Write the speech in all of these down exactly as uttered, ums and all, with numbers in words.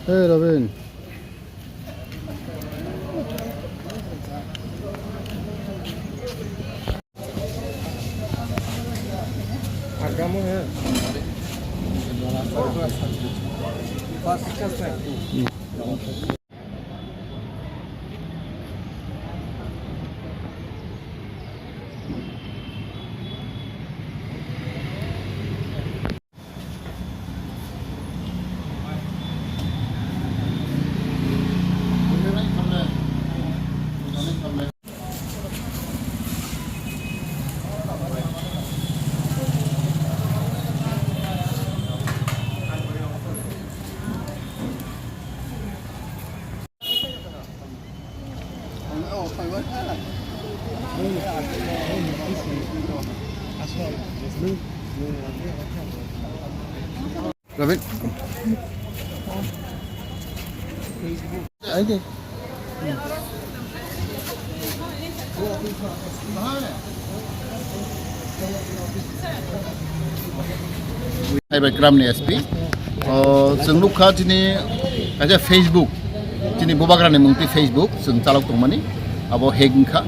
Hey, Robin. Robin. Aide. Hai bai Kramni S P. O, chwng nukha chini kaisa Facebook, chini bubagrani mungti Facebook chwng chalok tongmani, abo hack wngkha.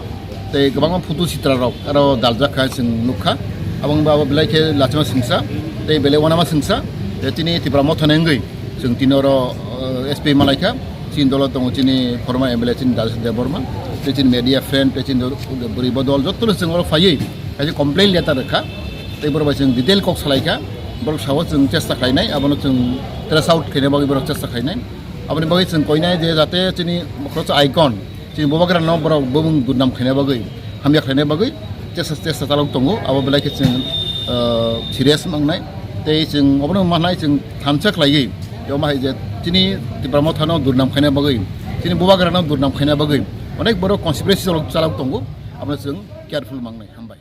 Tei kwbangma photo sitra rok aro daljak kha chwng nukha. Abo wngba abo belai khe lachima singsa, tei belai wanama singsa, tei chini Tipra Motha ni wngwi chwng tini oro, eh, S P malaikha. Chini dolo tongo chini former M L A chini Dalson Debbarma, tei chini media friend, tei chini bwrwi bodol jotono chwng oro phaiwi kaisa complaint letter rwkha. Tei borok bai chwng detail kok salaikha. Borok sao chwng chesta khlainai, abono chwng trace out khaina bagwi borok chesta khlainai. Aboni bagwi chwng koinai je jate chini khoroksa icon, chini bubagrano borok bumung durnam khaina bagwi, hamya khlaina bagwi chesta, chesta chalok tongo. Abo belai khe chwng, ah, serious mangnai. Tei chwng obono manai chwng thansa khlaiwi, omo hai je chini Tipra Mothano durnam khaina bagwi, chini bubagrano durnam khaina bagwi onek borok conspiracy chalok, chalok tongo. Abono chwng careful mangnai. Hambai.